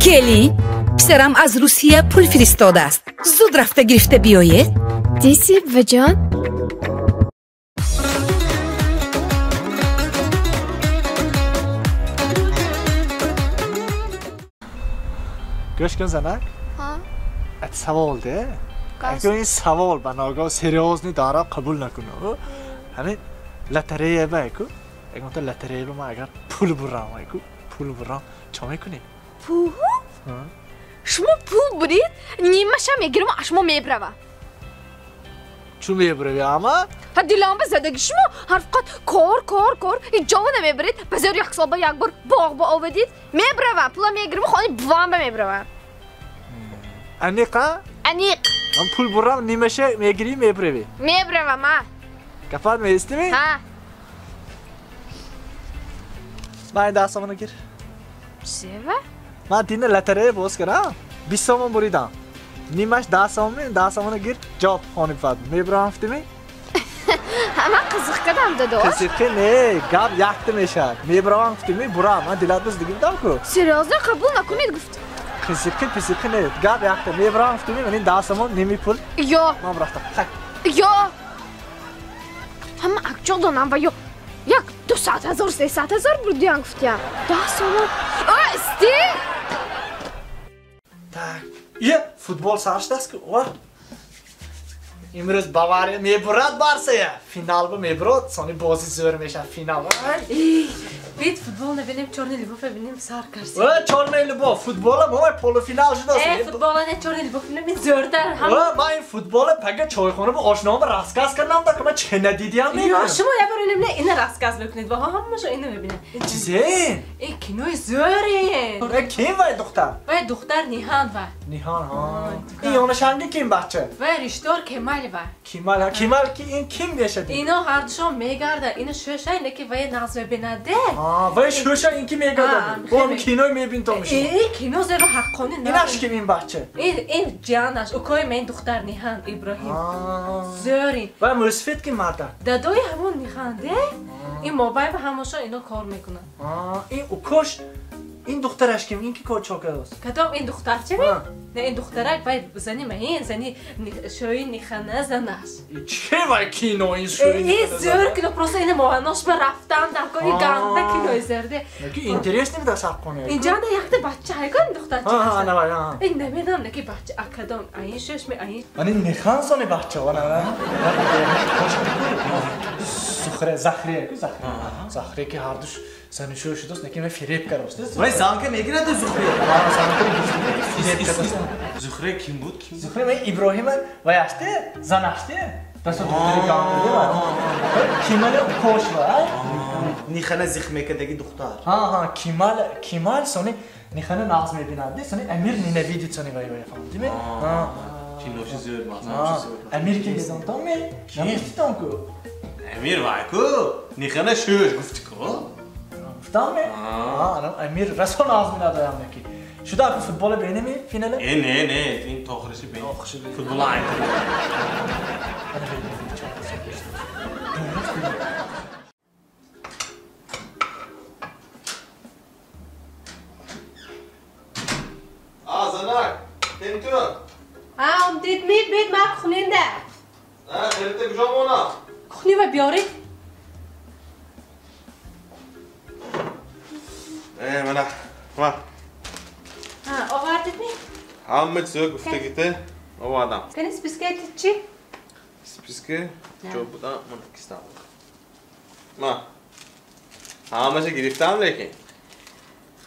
Келин, писарам аз Русия пул фиристодааст. Зуд рафта гирифта биёед. Диси, буваҷон. Гӯш кун, занак. Ат савол де. Агар ин савол ба ногоҳ серьёзный дора қабул накунӣ. Ҳамин лотерея ба ку. Ягонта лотерея ба ман агар пул бурам ку, пул бурам, чӣ мекунӣ? Пул? Шумо пул бурид, нимаша мегирам, а шумо мебрава. Чӣ мебрави, ама? Ҳа дилам ба задаги шумо ҳар фақат кор, кор, кор, ҳеҷ ҷо намебаред, ба зӯр як сол ба як бор боғ ба овадид. Мебрава, пула мегирам, хони бувам ба мебрава. Аниқа? Аниқ. Ман пул бурам, нимаша мегирӣ, мебрави. Мебрава, ма. Гапат меистими? Ҳа. Ман ин 10 сомона гир. Чева? Ман дина лотерея боз кардам, 20 сомон буридам. Нимаш 10 сомон, 10 сомона гир, ҷавоб хони бад. Мебравам гуфтими? Ман қизиқ кардам, дадош. Қизиқи не, гап якта мешавад. Мебравам гуфтими, бурам. Ман дилат боз дигидам ку. Серьёзно қабул накунед гуфт. Қизиқи пизиқи не, гап якта. Мебравам гуфтими, ман ин 10 сомон ними пул. Ё. Ман рафтам. Хай. Ё. Ҳама акчо донам ва ё. Як 200 ҳазор, 300 ҳазор бурдиян гуфтия. 10 сомон. О, исти! Так. Ия, футбол сар шудааст ку. О. Имрӯз Бавария мебурад Барсая. Финал ба мебурад, сони бозӣ зӯр мешавад финал. Бит футбол набинем, чорни любовь бинем, сар карсем. О, чорни любовь, футбола мо полуфинал шудааст. Э, футбола не чорни любовь бинем, зӯртар. О, ман ин футбола пага чойхона ба ошнома рассказ кардам, да ки ман чӣ надидиам мегӯям. Ё, шумо як бор инам не, ина рассказ мекунед, ва ҳамаашо ина мебинед. Ин чизе? Ин кинои зӯре. Э, ким вай духтар? Вай духтар Ниҳан вай. Ниҳан, ҳа. Ин ёнашанги ким бача? Вай риштор Кемал вай. Кемал, ҳа. Кемал ки ин ким мешад? Ино ҳардушон мегардад, ино шӯша, ина ки вай нағз мебинаде. Вай шӯша ин ки мегардад. Бо ҳам кино мебин то мешуд. Э, кино зеро ҳаққони на. Инаш ким ин бача? Ин ҷиянаш, укои мен духтар Ниҳан Иброҳим. Зӯрин. Вай мӯсфед ки марда? Дадои ҳамон Ниҳан, де? Ин мобайн ба ҳамошон ино кор мекунад. Ин укош, ин духтараш ким? Ин ки кор чо кардааст? Кадом ин духтарча ми? Не, ин духтарак вай зани ма, ин зани шӯи Нихана занаш. Че вай кино ин шӯи? Ин зӯр кино, просто ина моҳанош ба рафтан дар кор, ин ганда кинои зӯрде. Ки интересный буда сарқоне. Инҷа на якта бача ҳайкон ин духтарча. Ҳа, на вай, ҳа. Ин намедонам, ки бача акадом, ин шӯш ми, ин. Ани Нихан сони бача, ана на. Зухре, Захре, ку Захре. Захре ки ҳардуш зани шӯ шудааст, лекин вай фиреб кардааст. Вай занка мегирад Зухре. Ҳа, занка мегирад, фиреб кардааст. Зухре ким буд? Ким? Зухре вай Иброҳима вай аште, зан аште. Дасту духтари гандиде вай. Кимал кош вай. Нихана зих мекардаги духтар. Ҳа, ҳа, Кимал, Кимал сони Нихана нағз мебинад, сони Амир ненавидит сони вай вай фаҳмидӣ? Ҳа. Киноши зӯр, мазамши зӯр. Амир ки медонтон ме? Намегуфтитон ку? Амир вай ку? Нихана шӯш гуфти ку? Гуфтам ме? Ҳа, Амир расо нағз менадаям неки. Шуда аку футбола бинеми финале? Э, не, не, ин то охириши бин. Футбола айн. А, занак, кем ту? Ҳа, омдид мид, бед ман кухнинда. А, хелите куҷо мона? Кухни ва биёред. Э, мана, ма. Ҳа, овардид ми? Ҳама чизо гуфтагите овардам. Кани спискаи чӣ? Списка ҷо будам, мана кистам. Ма. Ҳамаша гирифтам лекин.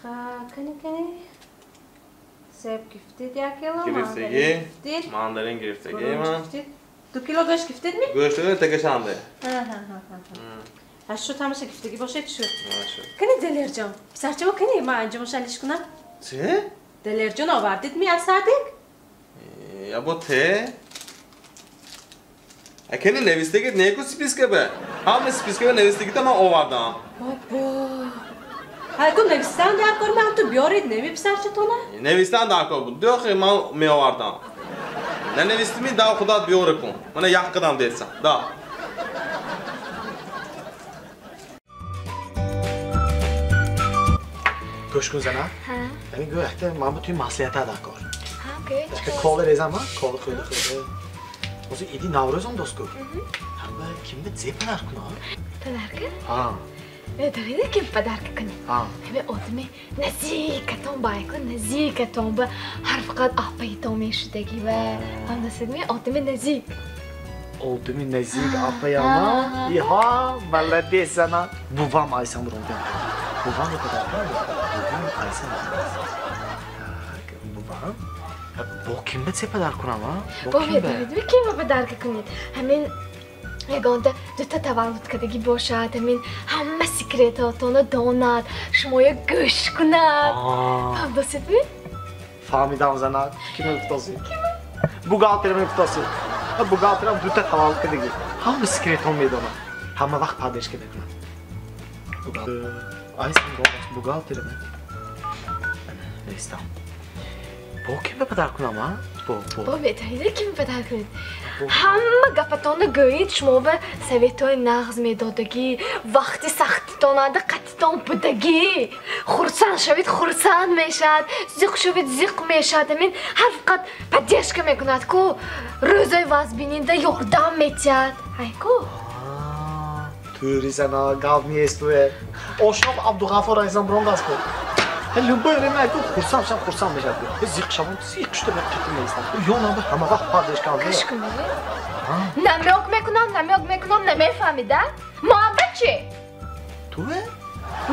Ҳа, кани кани. Себ гирифтид як кило, гирифтаги, мандарин гирифтаги ман. 2 кило гӯшт гирифтид ми? Гӯшт тагашанде. Ҳа, ҳа, ҳа, ҳа. Аз шуд ҳамаша гирифтагӣ бошед шуд. Кани Далерҷон, писарчамо кани ман анҷомаша алиш кунам? Чӣ? Далерҷон овардид ми аз садик? Ябо те? Акани навистагит неку списка бе. Ҳама списка бе навистагита ман овардам. Бобо. Ҳайку навистан дар кор ман ту биёред неми писарчатона? Навистан дар кор буд. Дохи ман меовардам. Нанавистими да худат биёре кун. Мана як қадам дедсам. Да. Гӯш кун зана. Ҳамин гӯ якта ман бу туи маслиҳата дар кор. Кола резам, кола хӯрда хӯрда. Ҳозир иди Наврӯз ом дост ку. Ҳама кимда зе падар кунам? Падарка? Ҳа. Медонед ким падарка кунед? Ҳаме одами наздикатон ба айку наздикатон ба ҳар фақат апаитон мешудагӣ ва ҳамдасидми одами наздик. Одами наздик апаяма? Иҳа, молодец зана. Бувам айсам буром. Бувам падар кунам? Бувам айсам. Бувам? Бо кимба це падар кунам, а? Бо медонед, кимба падарка кунед? Ҳамин ягонта дута таваллуд кардагӣ бошад, ҳамин ҳама секретотонро донад, шумоя гӯш кунад. Фаҳмдосидми? Фаҳмидам, зана. Кима гуфтосӣ? Бухгалтерам гуфтосӣ. Бухгалтерам дута таваллуд кардагӣ. Ҳама секретон медонад. Ҳама вақт поддержка мекунад. Айсам бухгалтерам. Нестам. Бо ким падар кунам, а? Бо медонед ким падар кунед? Ҳама гапатонро гӯед, шумо ба советҳои нағз медодагӣ, вақти сахтитонада қатитон будагӣ. Хурсанд шавед, хурсанд мешавад, зиқ шавед, зиқ мешавад. Ҳамин ҳар фақат поддержка мекунад ку, рӯзои вазбининда ёрдам метиҳад. Ай ку? Тӯри зана, гап нест туе. Ошноқ Абдуғаффор айзам бронгас ку. Любой время айку хурсанд шам, хурсанд мешавад. Зиқ шавам, зиқ шуда ман қатъ меистам. Ёнам ҳама вақт поддержка мекунад. Гӯш кунед. Намёк мекунам, намёк мекунам, намефаҳмид, а? Ман ба чӣ? Туе?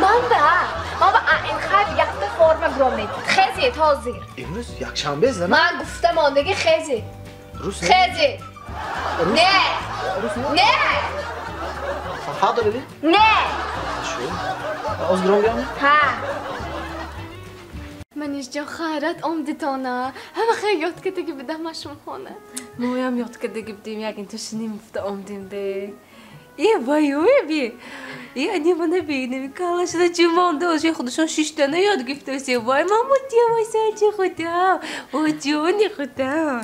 Ман ба. Ман ба ин хайр якта форма гиром медид. Хезед ҳозир. Имрӯз якшанбе зана? Ман гуфта мондагӣ хезед. Хезед. Не. Не. Фафа доред? Не. Шу. Оз гиром биём? Ҳа. Манижҷон, хайрат омдитона. Ҳама хел ёд кардагӣ будам ашумхона. Моям ёд кардагӣ будем, як ин тушиним гуфта омдем де. Е, вайое би. Е, ани мана бинем, кала шуда ҷумонда, оже худашон шиштана ёд гирифтасе. Вай, мамо, вай, сачи худам. О, ҷони худам.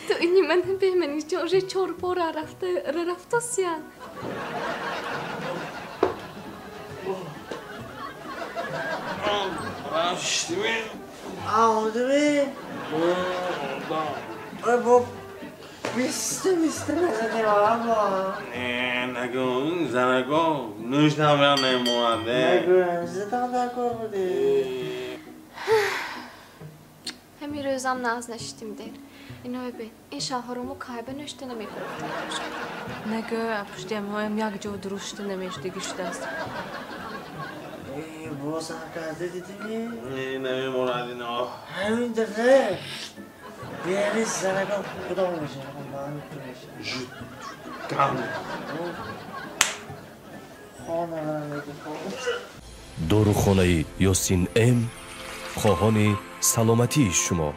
Ту ини мана бе, Манижҷон, уже чор бора рафта, рафтосиян. Омадами? Ой, бо бисте бисте мезанем, аба. Не, нагӯ, занако, нӯштам я намонад. Нагӯ, зидам дар кор будӣ. Ҳамин рӯзам нағз нашидим дер. Иное бин, ин шавҳаромо кайба нӯшта намефурӯхта бошад. Нагӯ, пуштиамҳоям як ҷо дурушта намешудагӣ шудааст. Боз ҳам карда дидими? Не, намемонад ино. Ҳамин дақиқа бери занакам худо мешавад, ман мешавад. Гам. Хона мегӯ. Дорухонаи Ёсин М хоҳони саломатии шумо.